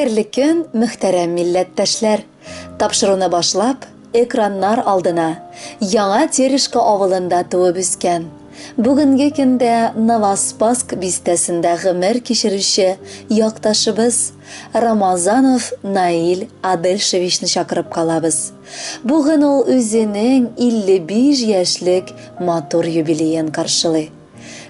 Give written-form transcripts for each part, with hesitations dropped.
Хәерле көн, мөхтәрәм милләттәшләр! Тапшыруны башлап, экраннар алдына Яңа Терешка авылында туып үскән, бүгенге көндә Новоспасск бистәсендә гомер кичерүче якташыбыз Рамазанов Наил Адельшевичны чакырып калабыз. Бүген ул үзенең 55 яшьлек матур юбилеен каршылый.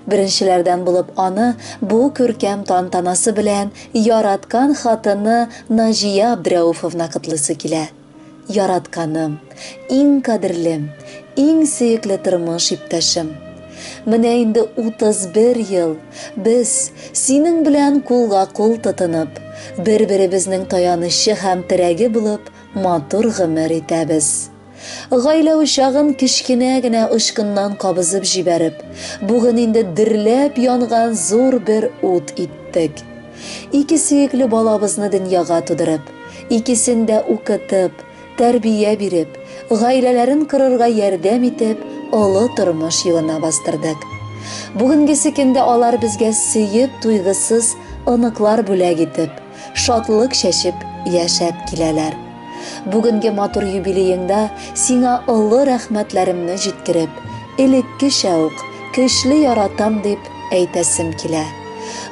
Беренчеләрдән булып аны бу күркәм тантанасы белән яраткан хатыны Наҗия Абдрәүфовна котлыйсы килә. Яратканым, иң кадерлем, иң сөекле тормыш иптәшем. Менә инде 31 ел без синең белән кулга-кул тотынып, бер-беребезнең таянычы һәм терәге булып матур гомер итәбез. Гаилә учагын кечкенә генә очкыннан кабызып җибәреп, бүген инде дөрләп янган зур бер ут иттек. Ике сөекле балабызны дөньяга тудырып, икесен дә укытып, тәрбия биреп, гаиләләрен корырга ярдәм итеп, олы тормыш юлына бастырдык. Бүгенгесе көндә алар безгә сөеп туйгысыз оныклар бүләк итеп, шатлык чәчеп яшәп киләләр. Бүгенге матур юбилееңда сиңа олы рәхмәтләремне җиткереп, элеккечә үк көчле яратам дип әйтәсем килә.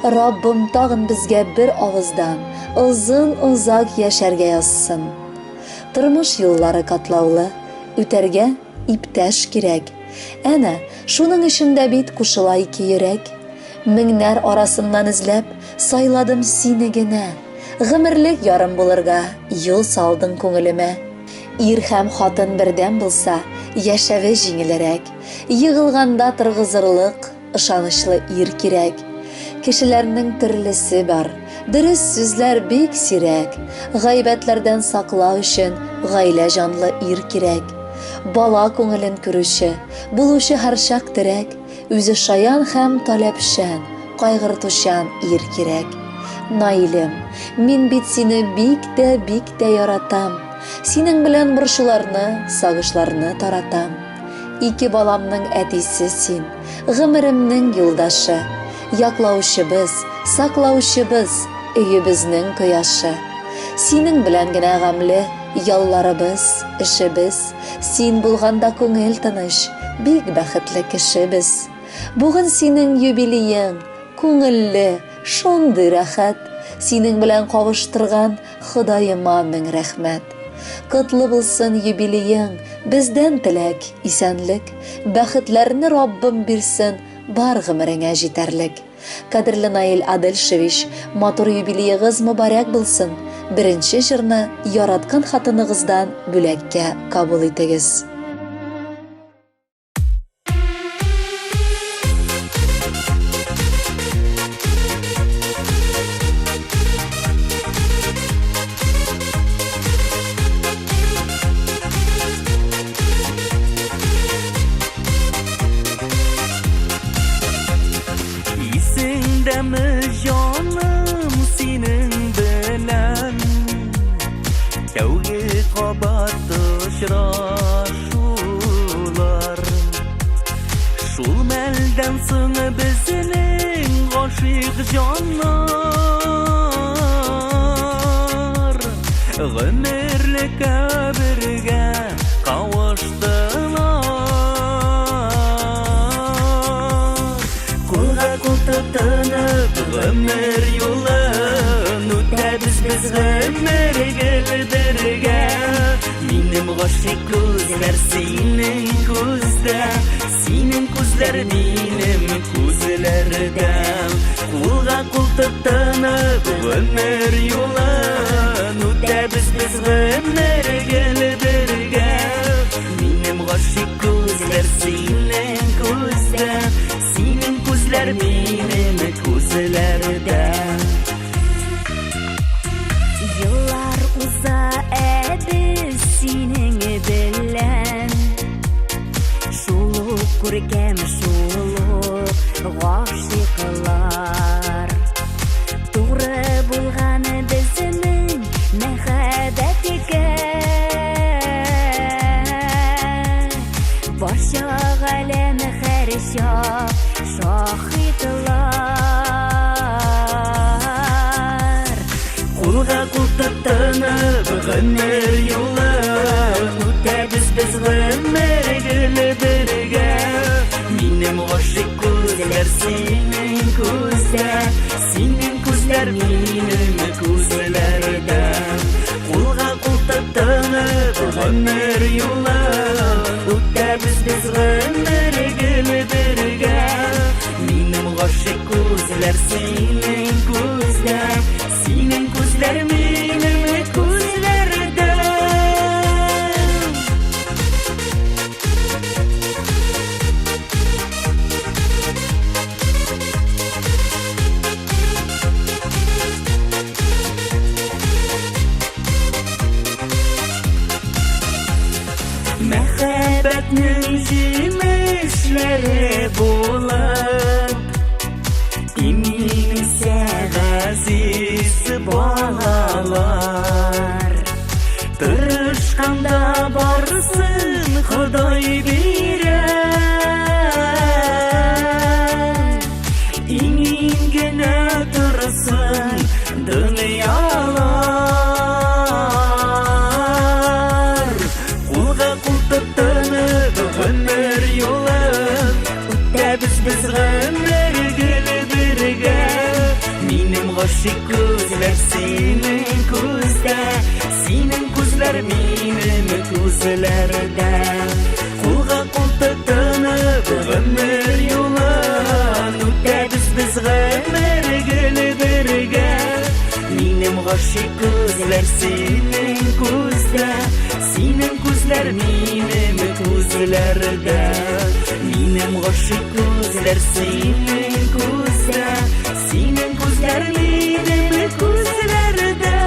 Раббым тагын безгә бер авыздан озын-озак яшәргә язсын. Тормыш юллары катлаулы, үтәргә иптәш кирәк. Әнә, шуның өчен дә бит кушыла ике йөрәк. Меңнәр арасыннан эзләп, сайладым сине генә. Гомерлек ярым булырга юл салдың күңелемә. Ир һәм хатын бердәм булса, яшәве җиңелерәк. Егылганда торгызырлык, ышанычлы ир кирәк. Кешеләрнең төрлесе бар, дөрес сүзләр бик сирәк. Гайбәтләрдән саклау өчен гаилә җанлы ир кирәк. Бала күңелен күрүче, булучы һәрчак терәк. Үзе шаян һәм таләпчән, кайгыртучан ир кирәк. Наилем, мин бит сине бик тә, бик тә яратам. Синең белән борчуларны, сагышларны таратам. Ике баламның әтисе син, гомеремнең юлдашы, яклаучыбыз, саклаучыбыз, өебезнең кояшы. Синең белән генә гамьле ялларыбыз, эшебез. Син булганда күңел тыныч, бик бәхетле кеше без. Бүген синең юбилеең, күңелле, шундый рәхәт. Синең белән кавыштырган Ходаема мең рәхмәт. Котлы булсын юбилеең, бездән теләк, исәнлек, бәхетләрне Раббым бирсен, бар гомереңә җитәрлек. Кадерле Наил Адельшевич, матур юбилеегыз мөбарәк булсын! Беренче җырны яраткан хатыныгыздан бүләккә кабул итегез. Исеңдәме җаным синең белән Тәүге кабат очрашулар Шул мәлдән соң безнең гашыйк җаннар Гомерлеккә бергә кавыштылар. Кулга кул тотынып, гомер юлын үтәбез без гомер гел бергә. Минем гашыйк күзләр синең күздә, синең күзләр минем күзләрдә. Кулга кул тотынып, гомер юлын үтәбез без гомер гел бергә. Минем гашыйк күзләр синең күздә, синең күзләр минем күзләрдә. Еллар уза, ә без синең белән Шул ук күркәм, шул ук гашыйклар. Туры булган безнең мәхәббәткә. Барча галәм һәрчак шаһитлар. Кулга кул гомер юлын үтәбез без гомер гел бергә. Минем гашыйк күзләр синең күздә, синең күзләр минем күзләрдә. Кулга кул тотынып гомер юлын үтәбез без гомер гел бергә. Минем гашыйк күзләр синең күздә, синең күзләр минем күзләрдә. Мәхәббәтнең җимешләре булып, имин үсә газиз балалар. Тырышканда барысын Ходай бирә. Имин генә торсын дөньялар. Кулга кул тотынып гомер юлын үтәбез без гомер гел бергә. Минем гашыйк күзләр синең күздә, синең күзләр минем күзләрдә. Кулга кул тотынып гомер юлын үтәбез без гомер гел бергә. Минем гашыйк күзләр синең күздә, синең күзләр минем күзләрдә. Минем гашыйк күзләр синең күздә, синең күзләр минем күзләрдә.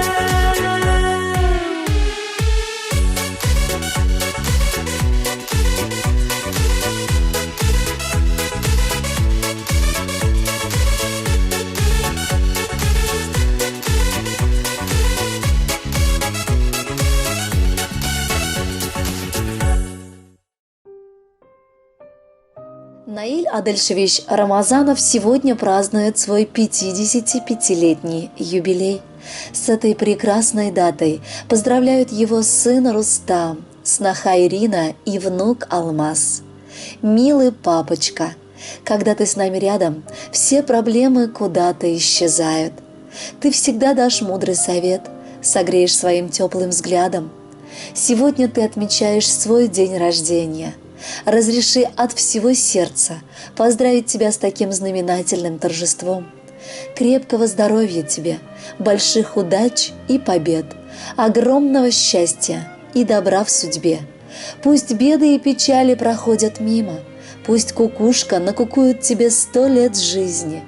Наиль Адельшевич Рамазанов сегодня празднует свой 55-летний юбилей. С этой прекрасной датой поздравляют его сын Рустам, сноха Ирина и внук Алмаз. Милый папочка, когда ты с нами рядом, все проблемы куда-то исчезают. Ты всегда дашь мудрый совет, согреешь своим теплым взглядом. Сегодня ты отмечаешь свой день рождения. Разреши от всего сердца поздравить тебя с таким знаменательным торжеством. Крепкого здоровья тебе, больших удач и побед, огромного счастья и добра в судьбе. Пусть беды и печали проходят мимо, пусть кукушка накукует тебе 100 лет жизни.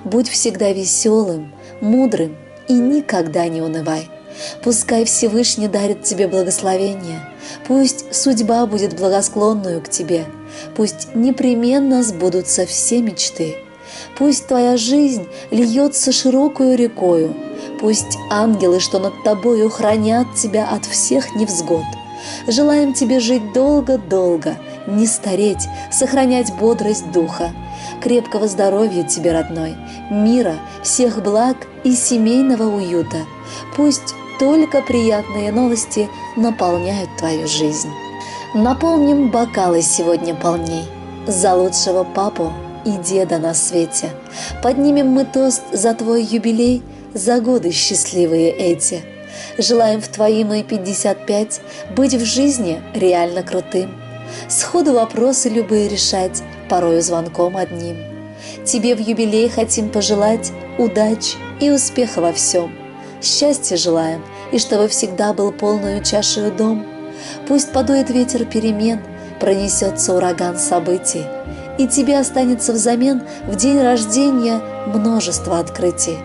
Будь всегда веселым, мудрым и никогда не унывай. Пускай Всевышний дарит тебе благословение, пусть судьба будет благосклонную к тебе, пусть непременно сбудутся все мечты. Пусть твоя жизнь льется широкою рекою, пусть ангелы, что над тобою, хранят тебя от всех невзгод. Желаем тебе жить долго-долго, не стареть, сохранять бодрость духа. Крепкого здоровья тебе, родной, мира, всех благ и семейного уюта. Пусть только приятные новости наполняют твою жизнь. Наполним бокалы сегодня полней за лучшего папу и деда на свете. Поднимем мы тост за твой юбилей, за годы счастливые эти. Желаем в твои мои 55 быть в жизни реально крутым. Сходу вопросы любые решать, порою звонком одним. Тебе в юбилей хотим пожелать удач и успеха во всем. Счастья желаем, и чтобы всегда был полною чашею дом. Пусть подует ветер перемен, пронесется ураган событий, и тебе останется взамен в день рождения множество открытий,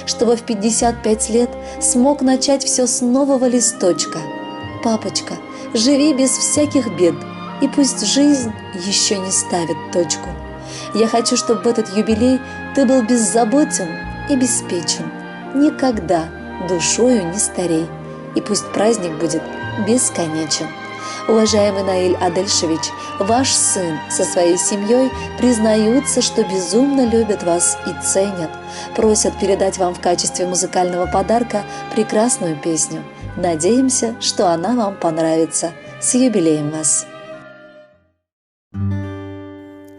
чтобы в 55 лет смог начать все с нового листочка. Папочка, живи без всяких бед, и пусть жизнь еще не ставит точку. Я хочу, чтобы в этот юбилей ты был беззаботен и беспечен. Никогда душою не старей, и пусть праздник будет бесконечен. Уважаемый Наиль Адельшевич, ваш сын со своей семьей признаются, что безумно любят вас и ценят. Просят передать вам в качестве музыкального подарка прекрасную песню. Надеемся, что она вам понравится. С юбилеем вас!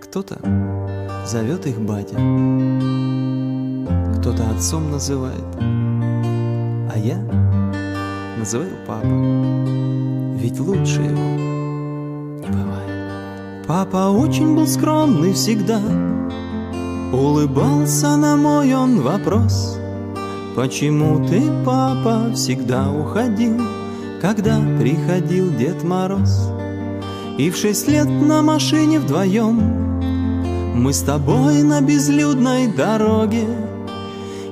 Кто-то зовет их батя, кто-то отцом называет, а я называю папа, ведь лучше его не бывает. Папа очень был скромный всегда, улыбался на мой он вопрос. Почему ты, папа, всегда уходил, когда приходил Дед Мороз? И в 6 лет на машине вдвоем мы с тобой на безлюдной дороге,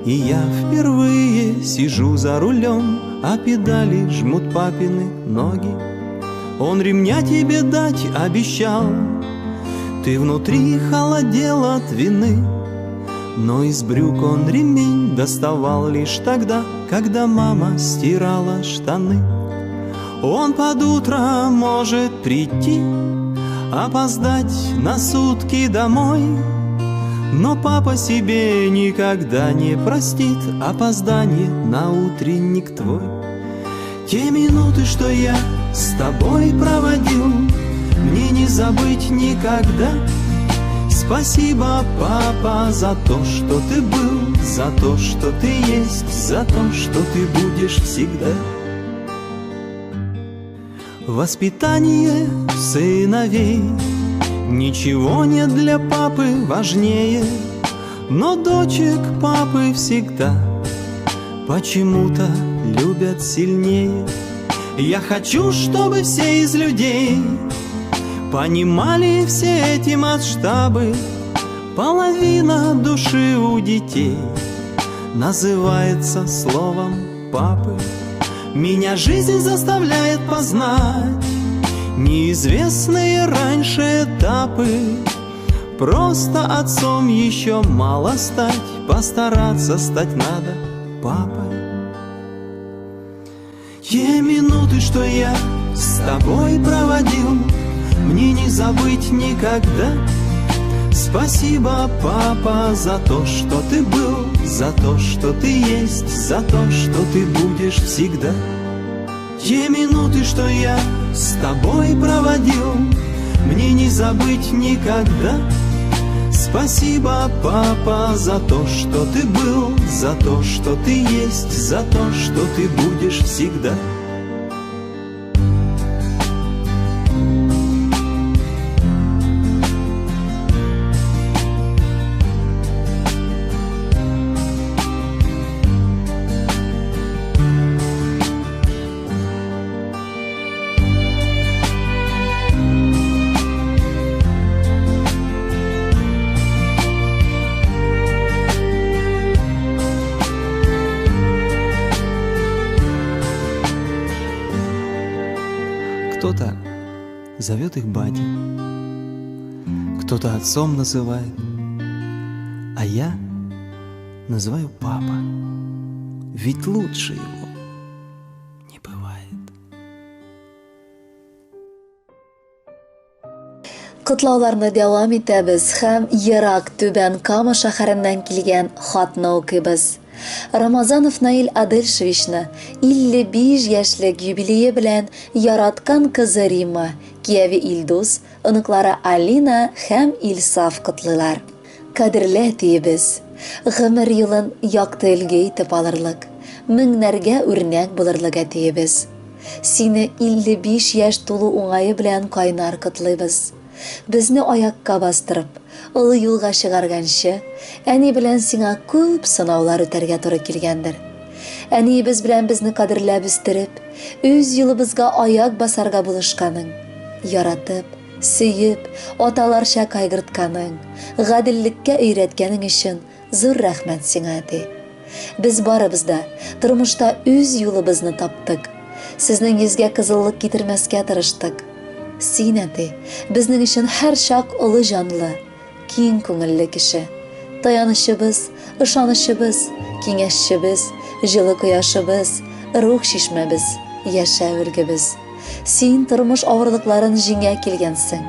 и я впервые сижу за рулем, а педали жмут папины ноги. Он ремня тебе дать обещал, ты внутри холодел от вины, но из брюк он ремень доставал лишь тогда, когда мама стирала штаны. Он под утро может прийти, опоздать на сутки домой, но папа себе никогда не простит опоздание на утренник твой. Те минуты, что я с тобой проводил, мне не забыть никогда. Спасибо, папа, за то, что ты был, за то, что ты есть, за то, что ты будешь всегда. Воспитание сыновей ничего нет для папы важнее, но дочек папы всегда почему-то любят сильнее. Я хочу, чтобы все из людей понимали все эти масштабы. Половина души у детей называется словом папы. Меня жизнь заставляет познать неизвестные раньше этапы. Просто отцом еще мало стать, постараться стать надо папой. Те минуты, что я с тобой проводил, мне не забыть никогда. Спасибо, папа, за то, что ты был, за то, что ты есть, за то, что ты будешь всегда. Те минуты, что я с тобой проводил, мне не забыть никогда. Спасибо, папа, за то, что ты был, за то, что ты есть, за то, что ты будешь всегда. Кто-то зовет их батя, кто-то отцом называет, а я называю папа, ведь лучше его не бывает. Котлауларны дәвам итәбез һәм ерак Түбән Кама шәһәреннән килгән хатны укыйбыз. Рамазанов Наил Адельшевичны 55 яшьлек юбилее белән яраткан кызы Римма, кияве Илдус, оныклары Алина һәм Илсаф котлыйлар. Кадерле әтиебез, гомер юлын якты өлге итеп алырлык, меңнәргә үрнәк булырлык әтиебез. Сине 55 яшь тулу уңае белән кайнар котлыйбыз. Безне аякка бастырып, олы юлга чыгарганчы, әни белән сиңа күп сынаулар үтәргә туры килгәндер. Әниебез белән безне кадерләп үстереп, үз юлыбызга аяк басарга булышканың, яратып, сөеп, аталарча кайгыртканың, гаделлеккә өйрәткәнең өчен зур рәхмәт сиңа, әти. Без барыбыз да тормышта үз юлыбызны таптык. Сезнең йөзгә кызыллык китермәскә тырыштык. Син, әти, безнең өчен һәрчак олы җанлы, киң күңелле кеше. Таянычыбыз, ышанычыбыз, киңәшчебез, җылы кояшыбыз, рух чишмәбез, яшәү өлгебез. Син тормыш авырлыкларын җиңә килгәнсең.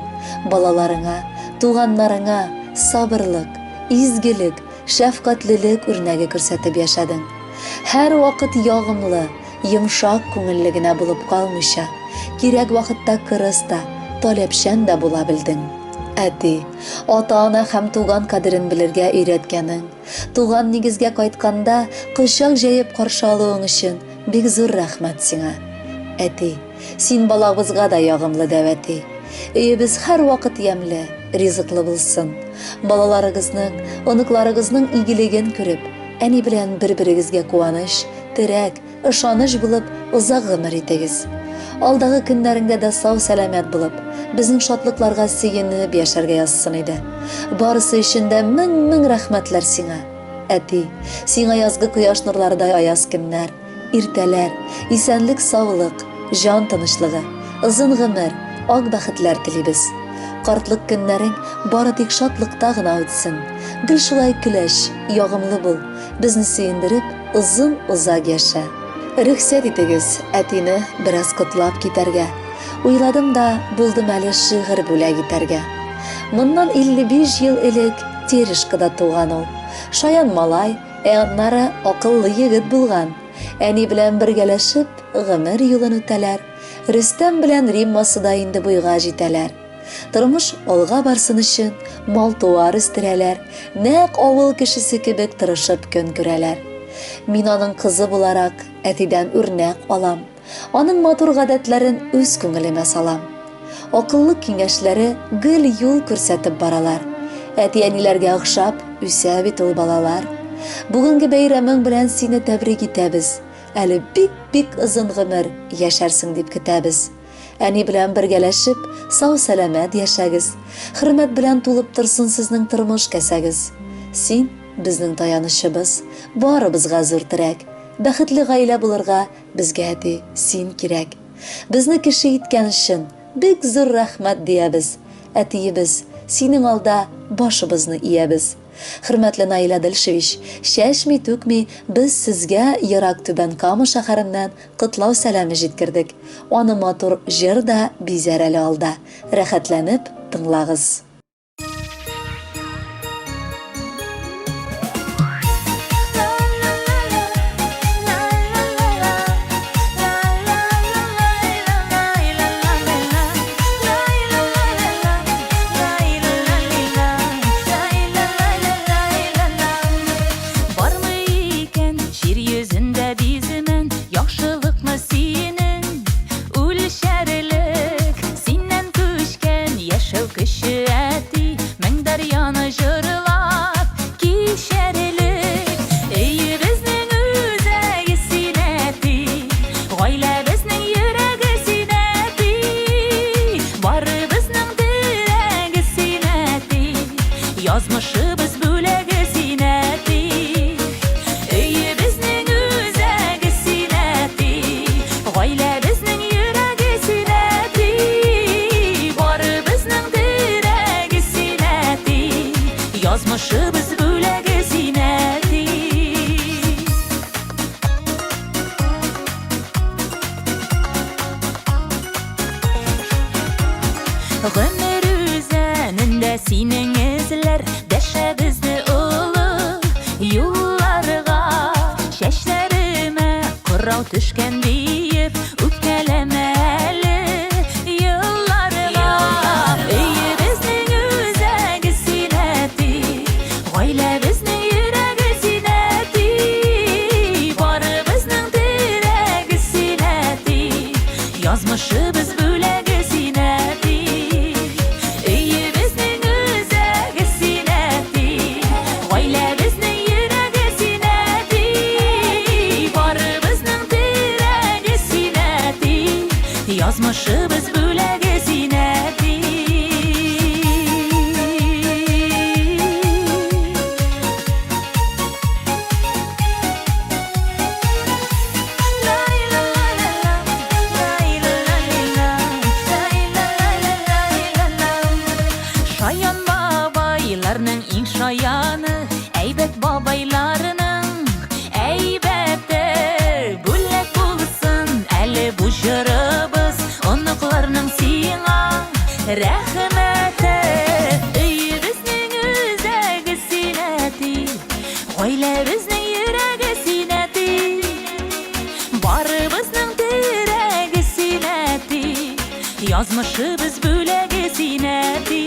Балаларыңа, туганнарыңа сабырлык, изгелек, шәфкатьлелек үрнәге күрсәтеп яшәдең. Һәрвакыт ягымлы, Йомшак күңелле генә булып калмыйча, кирәк вакытта кырыс та, таләпчән дә була белдең. Әти, ата-ана һәм туган кадерен белергә өйрәткәнең, туган нигезгә кайтканда кочак җәеп каршы алуың өчен бик зур рәхмәт сиңа. Әти, син балабызга да ягымлы дәү әти. Өебез һәрвакыт ямьле, ризыклы булсын. Балаларыгызның, оныкларыгызның игелеген күреп, әни белән бер-берегезгә куаныч, терәк, ышаныч булып озак гомер итегез. Алдагы көннәреңдә дә сау-сәламәт булып, безнең шатлыкларга сөенеп яшәргә язсын иде. Барысы өчен дә мең-мең рәхмәтләр сиңа. Әти, сиңа язгы кояш нурларыдай аяз көннәр, иртәләр, исәнлек-саулык, җан тынычлыгы, озын гомер, ак бәхетләр телибез. Картлык көннәрең бары тик шатлыкта гына үтсен. Гел шулай көләч, ягымлы бул, безне сөендереп, озын-озак яшә. Рөхсәт итегез, әтине бераз котлап китәргә. Уйладым да, булдым әле шигырь бүләк итәргә. Моннан 55 ел элек Терешкада туган ул. Шаян малай, ә аннары акыллы егет булган. Әни белән бергәләшеп гомер юлын үтәләр. Рөстәм белән Риммасы да инде буйга җитәләр. Тормыш алга барсын өчен мал-туар үстерәләр, нәкъ авыл кешесе кебек тырышып көн күрәләр. Мин аның кызы буларак әтидән үрнәк алам. Аның матур гадәтләрен үз күңелемә салам. Акыллы киңәшләре гел юл күрсәтеп баралар. Әти-әниләргә охшап үсә бит ул балалар. Бүгенге бәйрәмең белән сине тәбрик итәбез. Әле бик-бик озын гомер яшәрсең дип көтәбез. Әни белән бергәләшеп, сау-сәламәт яшәгез. Хөрмәт белән тулып торсын сезнең тормыш кәсәгез. Син, безнең таянычыбыз, барыбызга зур терәк. Бәхетле гаилә булырга безгә, әти, син кирәк. Безне кеше иткән өчен бик зур рәхмәт диябез. Әтиебез, синең алда башыбызны иябез. Хөрмәтле Наил Адельшевич, чәчми-түкми без сезгә ерак Түбән Кама шәһәреннән котлау сәламе җиткердек. Аны матур җыр да бизәр әле алда. Рәхәтләнеп тыңлагыз. Бармы икән җир йөзендә биземән Яхшылыкны синең үлчәрлек Синнән күчкән яшәү көче әти Мең дәрьяны җырлап кичәрлек Өебезнең үзәге син әти Гаиләбезнең йөрәге син әти Барыбызның терәге син әти Язмышыбыз бүләге син, әти. Өебезнең үзәге син, әти. Гаиләбезнең йөрәге син, әти. Барыбызның терәге син, әти. Язмышыбыз бүләге син, әти. Гомер үзәнендә синең эзләр Дәшә безне олы юлларга. Чәчләремә кырау төшкән диеп Үпкәләмә әле елларга. Өебезнең үзәге син, әти. Гаиләбезнең йөрәге син, әти. Барыбызның терәге син, әти. Язмышыбыз бүләге син, әти. Өебезнең үзәге син, әти. Гаиләбезнең йөрәге син, әти. Барыбызның терәге син, әти. Язмышыбыз бүләге син, әти. Шаян бабайларның иң шаяны, әйбәт бабайларның әйбәте. Бүләк булсын әле бу җырыбыз, оныкларның сиңа рәхмәте. Өебезнең үзәге син, әти. Гаиләбезнең йөрәге син, әти. Барыбыз Язмышыбыз бүләге син, әти.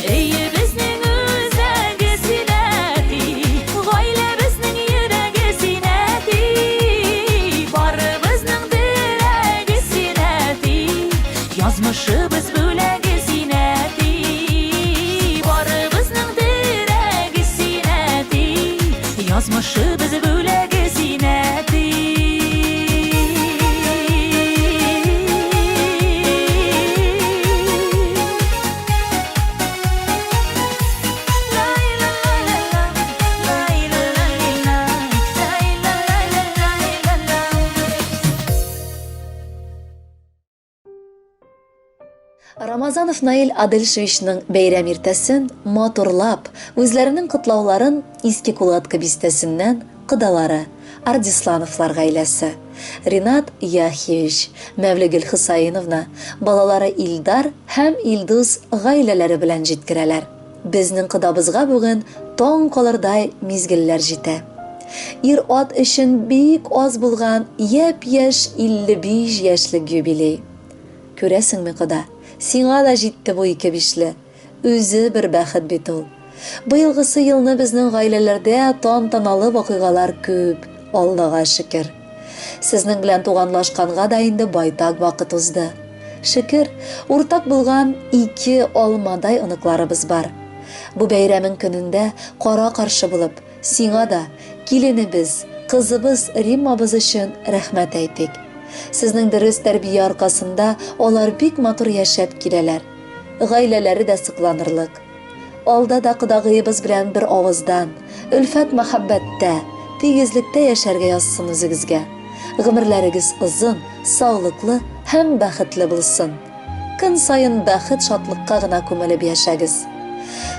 Өебезнең үзәге син, әти. Гаиләбезнең йөрәге син, әти. Барыбызның терәге син, әти. Язмышыбыз бүләге син, әти. Барыбызның терәге син, әти. Язмышыбыз бүләге син, әти. Рамазанов Наил Адельшевичның бәйрәм иртәсен матурлап, үзләренең котлауларын Иске Кулатка бистәсеннән кодалары, Ардислановлар гаиләсе, Ринат Яхиевич, Мәвлегөл Хөсаиновна, балалары Илдар һәм Илдус гаиләләре белән җиткерәләр. Безнең кодабызга бүген таң калырдай мизгелләр җитә. Ир-ат өчен бик аз булган япь-яшь 55 яшьлек юбилей. Күрәсеңме, кода, сиңа да җитте бу ике бишле. Үзе бер бәхет бит ул. Быелгысы елны безнең гаиләләрдә тантаналы вакыйгалар күп, Аллага шөкер. Сезнең белән туганлашканга да инде байтак вакыт узды. Шөкер, уртак булган ике алмадай оныкларыбыз бар. Бу бәйрәмең көнендә кара-каршы булып, сиңа да, киленебез, кызыбыз Риммабыз өчен рәхмәт әйтик. Сезнең дөрес тәрбия аркасында алар бик матур яшәп киләләр. Гаиләләре дә сокланырлык. Алда да кодагыебыз белән бер авыздан, өлфәт-мәхәббәттә, тигезлектә яшәргә язсын үзегезгә. Гомерләрегез озын, саулыклы һәм бәхетле булсын. Көн саен бәхет-шатлыкка гына күмелеп яшәгез.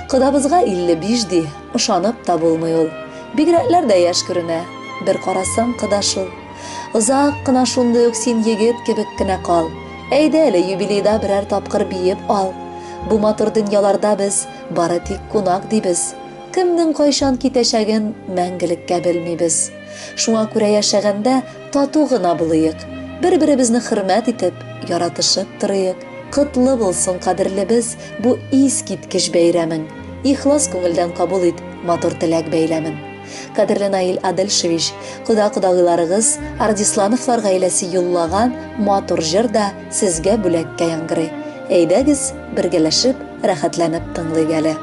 Кодабызга 55 ди, ышанып та булмый ул. Бигрәкләр дә яшь күренә. Бер карасаң, кода шул. Озак кына шундый ук син егет кебек кенә кал. Әйдә әле, юбилейда берәр тапкыр биеп ал. Бу матур дөньяларда без бары тик кунак дибез. Кемнең кайчан китәчәген мәңгелеккә белмибез. Шуңа күрә яшәгәндә тату гына булыйк. Бер-беребезне хөрмәт итеп, яратышып торыйк. Котлы булсын, кадерлебез, бу искиткеч бәйрәмең. Ихлас күңелдән кабул ит матур теләк бәйләмен. Кадерле Наил Адельшевич, кода-кодагыйларыгыз Ардислановлар гаиләсе юллаган матур җыр да сезгә бүләккә яңгырый. Әйдәгез, бергәләшеп, рәхәтләнеп тыңлыйк әле.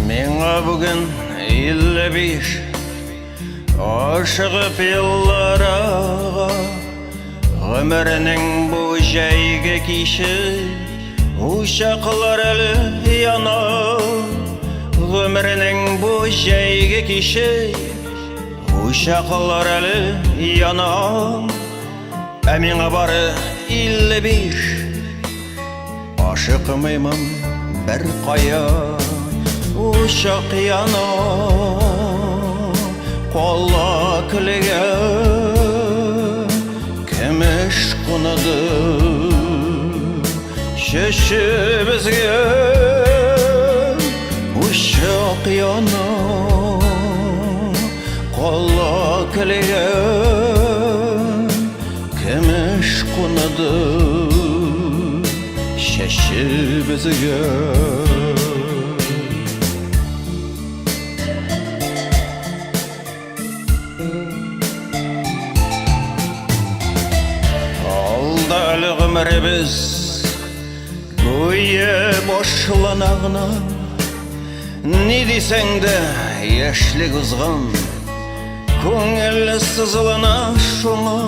Миңа бүген 55 Ашыгып еллар ага Гомеренең бу җәйге киче Учаклар әле яна Гомеренең бу җәйге киче Учаклар әле яна Ә миңа бары 55 Ашыкмыймын бер кая Учак яна Кала көлгә Көмеш куныды Чәчебезгә Учак яна Кала көлгә Көмеш куныды Чәчебезгә Алда әле гомеребез Гүя башлана гына Ни дисәң дә яшьлек узган Күңел сызылана шуңа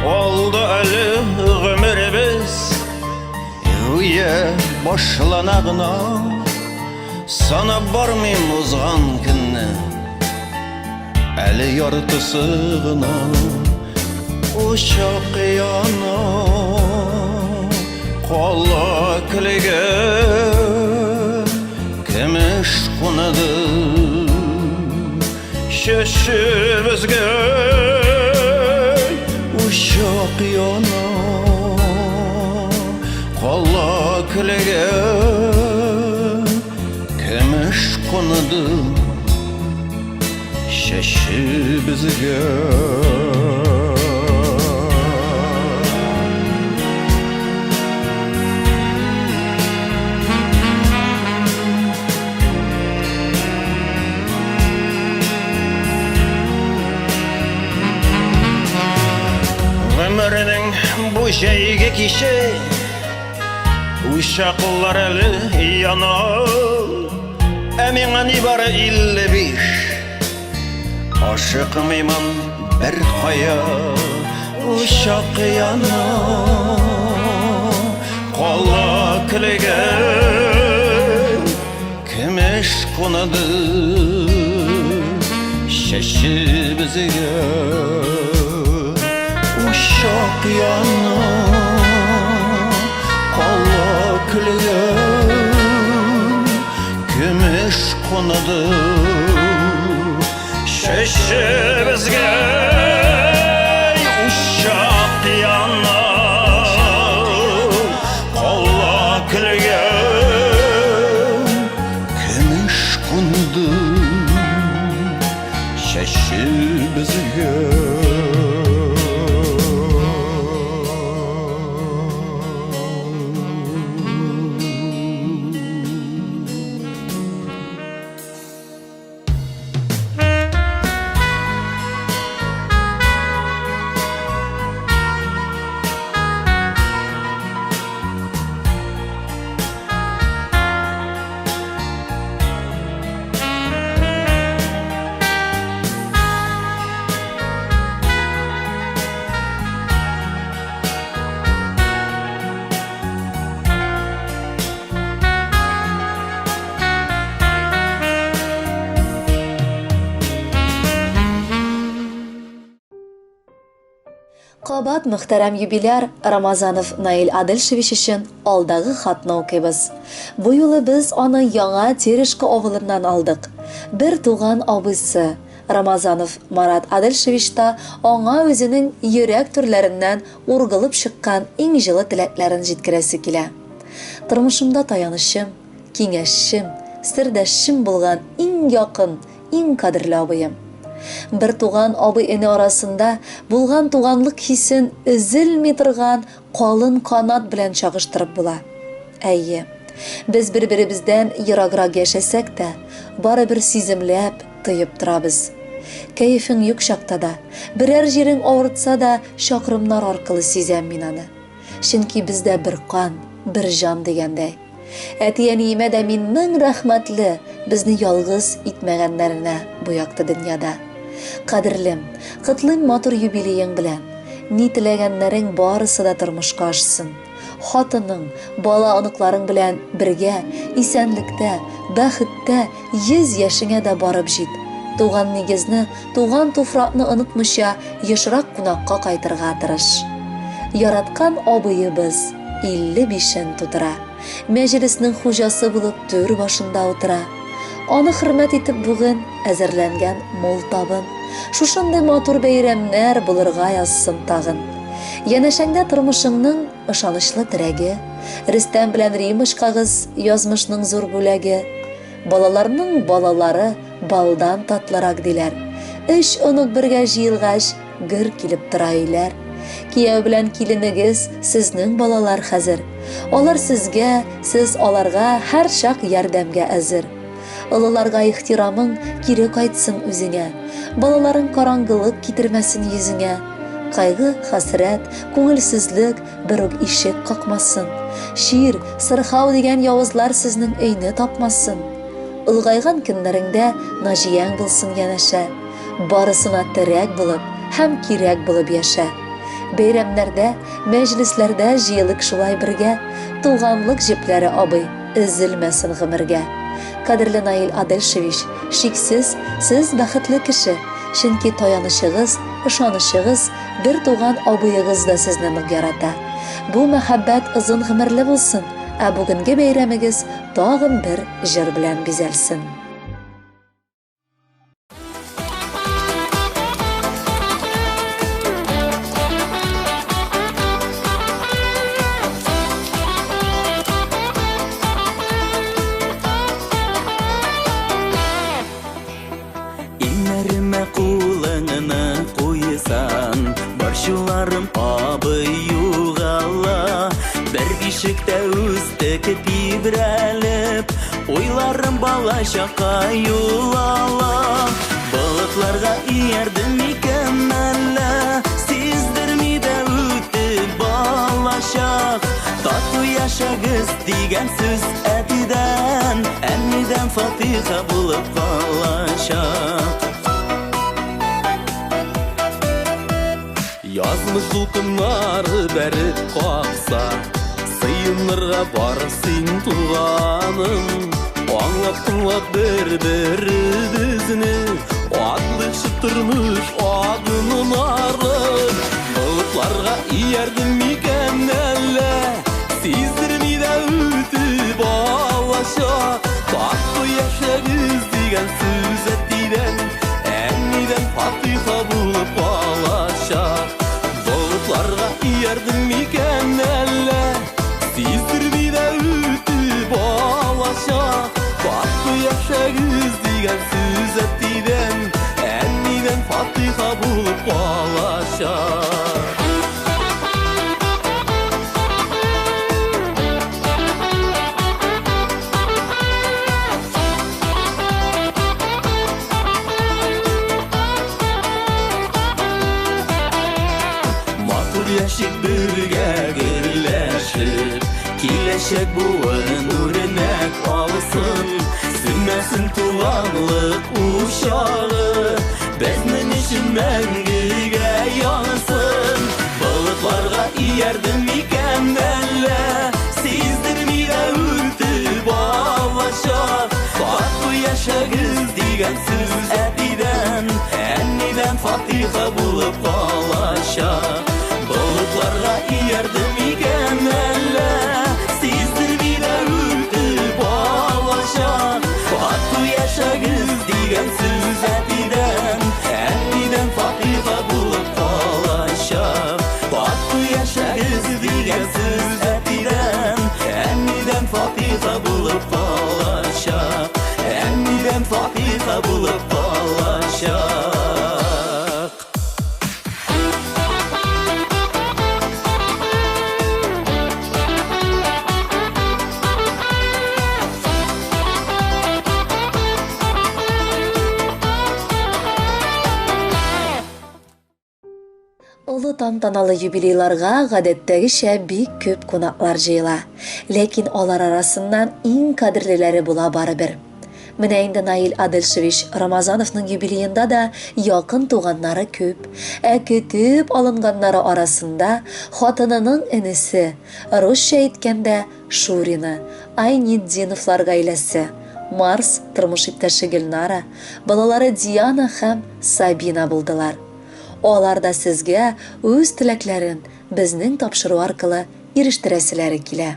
Алда әле гомеребез Гүя башлана гына Санап бармыйм узган көнне Әле яртысы гына. Учак яна, кала көлгә Көмеш кунды Чәчебезгә. Учак яна, кала көлгә Көмеш кунды Чәчебезгә. Гомеренең бу җәйге киче Учаклар әле яна. Ә миңа нибары 55. Ашыкмыймын бер кая. Учак яна, кала көлгә Көмеш кунды чәчебезгә. Учак яна, кала көлгә Көмеш кунды чәчебезгә. Учак яна, кала көлгә Көмеш кунды чәчебезгә. Кабат мөхтәрәм юбиляр Рамазанов Наил Адельшевич өчен алдагы хатны укыйбыз. Бу юлы без аны Яңа Терешка авылыннан алдык. Бер туган абыйсы Рамазанов Марат Адельшевич та аңа үзенең йөрәк түрләреннән ургылып чыккан иң җылы теләкләрен җиткерәсе килә. Тормышымда таянычым, киңәшчем, сердәшчем булган иң якын, иң кадерле абыем. Бертуган абый-эне арасында булган туганлык хисен өзелми торган калын канат белән чагыштырып була. Әйе, без бер-беребездән ераграк яшәсәк тә, барыбер сиземләп, тоеп торабыз. Кәефең юк чакта да, берәр җирең авыртса да, чакрымнар аркылы сизәм мин аны. Чөнки бездә бер кан, бер җан дигәндәй. Әти-әниемә дә мин мең рәхмәтле, безне ялгыз итмәгәннәренә бу якты дөньяда. Кадерлем, котлыйм матур юбилеең белән. Ни теләгәннәрең барысы да тормышка ашсын. Хатының, бала-оныкларың белән бергә, исәнлектә, бәхеттә 100 яшеңә дә барып җит. Туган нигезне, туган туфракны онытмыйча, ешрак кунакка кайтырга тырыш. Яраткан абыебыз 55-ен тутыра. Мәҗлеснең хуҗасы булып түр башында утыра. Аны хөрмәт итеп бүген әзерләнгән мул табын. Шушындый матур бәйрәмнәр булырга язсын тагын. Янәшәңдә тормышыңның ышанычлы терәге, Рөстәм белән Римочкагыз язмышның зур бүләге. Балаларның балалары балдан татлырак диләр. Өч онык бергә җыелгач, гөр килеп тора өйләр. Кияү белән киленегез сезнең балалар хәзер. Алар сезгә, сез аларга һәрчак ярдәмгә әзер. Олыларга ихтирамың кире кайтсын үзеңә. Балаларың караңгылык китермәсен йөзеңә. Кайгы, хәсрәт, күңелсезлек бер үк ишек какмасын. Чир, сырхау дигән явызлар сезнең өйне тапмасын. Олыгайган көннәреңдә Наҗияң булсын янәшә. Барысына терәк булып һәм кирәк булып яшә. Бәйрәмнәрдә, мәҗлесләрдә җыелыйк шулай бергә, Туганлык җепләре, абый, өзелмәсен гомергә. Кадерле Наил Адельшевич, шиксез, сез бәхетле кеше, чөнки таянычыгыз, ышанычыгыз, Бер туган абыегыз да сезне нык ярата. Бу мәхәббәт озын гомерле булсын, ә бүгенге бәйрәмегез тагын бер җыр белән бизәлсен. Иңнәремә кулыңны куйсаң, борчуларым абый югала. Бер бишектә үстек тибрәлеп, уйларым бала чакка юл ала. Болытларга иярдем микән әллә, сиздерми дә үтеп балачак. Тату яшәгез дигән сүз әтидән, әнидән фатиха булып калачак. Язмыш дулкыннары бәреп какса, сыенырга бар син туганым. Аңлап тыңлап бер-беребезне, атлыйкчы тормыш адымнары. Болытларга иярдем микән әллә, сиздерми дә үтеп алачак. Тату яшәгез дигән сүз әтидән, әнидән фатиха булып калачак. Болытларга иярдем микән әллә, сиздерми дә үтеп алачак. Тату яшәгез дигән сүз әтидән, әнидән фатиха булып калачак. Матур яшик бергә гөрләшеп, киләчәк буын үрнәк алсын. Сүнмәсен туганлык учагы, безнең өчен мәңгегә янсын. Болытларга иярдем микән әллә, сиздерми дә үтеп алачак. Тату яшәгез дигән сүз әтидән, әнидән фатиха булып калачак. Болытларга иярдем микән әллә, сиздерми дә үтеп алачак. Тату яшәгез дигән сүз әтидән, әнидән фатиха булып калачак. Тату яшәгез дигән сүз әтидән, әнидән фатиха булып калачак. Әнидән фатиха булып калачак. Олы тантаналы юбилейларга гадәттәгечә бик күп кунаклар җыела. Ләкин алар арасыннан иң кадерлеләре була барыбер. Менә инде Наил Адельшевич Рамазановның юбилеенда да якын туганнары күп. Ә көтеп алынганнары арасында хатынының энесе, русча әйткәндә Шурина, Айнетдиновлар гаиләсе, Марс, тормыш иптәше Гөлнара, балалары Диана һәм Сабина булдылар. Алар да сезгә үз теләкләрен безнең тапшыру аркылы ирештерәселәре килә.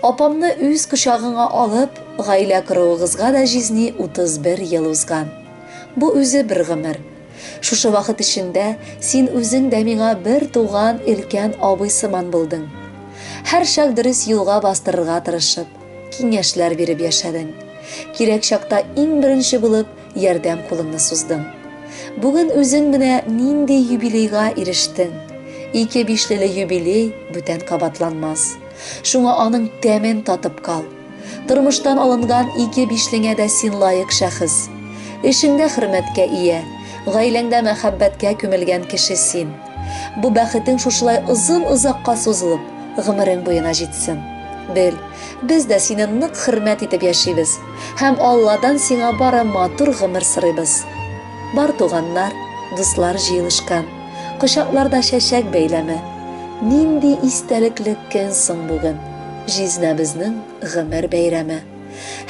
Апамны үз кочагыңа алып, гаилә коруыгызга да җизни 31 ел узган. Бу үзе бер гомер. Шушы вакыт эчендә син үзең дә миңа бер туган өлкән абый сыман булдың. Һәрчак дөрес юлга бастырырга тырышып, киңәшләр биреп яшәдең. Кирәк чакта иң беренче булып ярдәм кулыңны суздың. Бүген үзең менә нинди юбилейга ирештең. Ике бишлеле юбилей бүтән кабатланмас. Шуңа аның тәмен татып кал. Тормыштан алынган ике бишлеңә дә син лаек шәхес. Эшеңдә хөрмәткә ия, гаиләңдә мәхәббәткә күмелгән кеше син. Бу бәхетең шушылай озын-озакка сузылып, гомерең буена җитсен. Бел, без дә сине нык хөрмәт итеп яшибез һәм Алладан сиңа бары матур гомер сорыйбыз. Бар туганнар, дуслар җыелышкан, кочакларда чәчәк бәйләме. Нинди истәлекле көн соң бүген, җизнәбезнең гомер бәйрәме.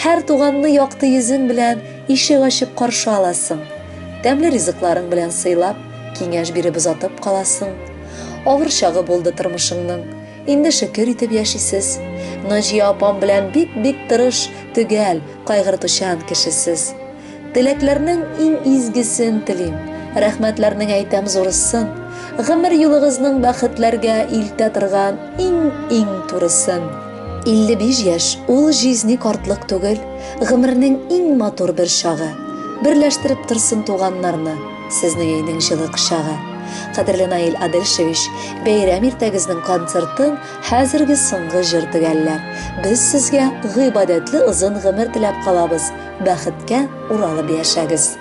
Һәр туганны якты йөзең белән ишек ачып каршы аласың. Тәмле ризыкларың белән сыйлап, Киңәш биреп озатып каласың. Авыр чагы булды тормышыңның. Инде шөкер итеп яшисез. Наҗия апам белән бик-бик тырыш, төгәл, кайгыртучан кешесез. Теләкләрнең иң изгесен телим, рәхмәтләрнең әйтәм зурысын. Гомер юлыгызның бәхетләргә илтә торган иң-иң турысын. 55 яшь, ул җизни картлык түгел, гомернең иң матур бер чагы. Берләштереп торсын туганнарны, сезнең өйнең җылы кочагы. Кадерле Наил Адельшевич, бәйрәм иртәгезнең концертын хәзерге соңгы җыр төгәлләр. Без сезгә гыйбадәтле озын гомер теләп калабыз, бәхеткә уралып яшәгез.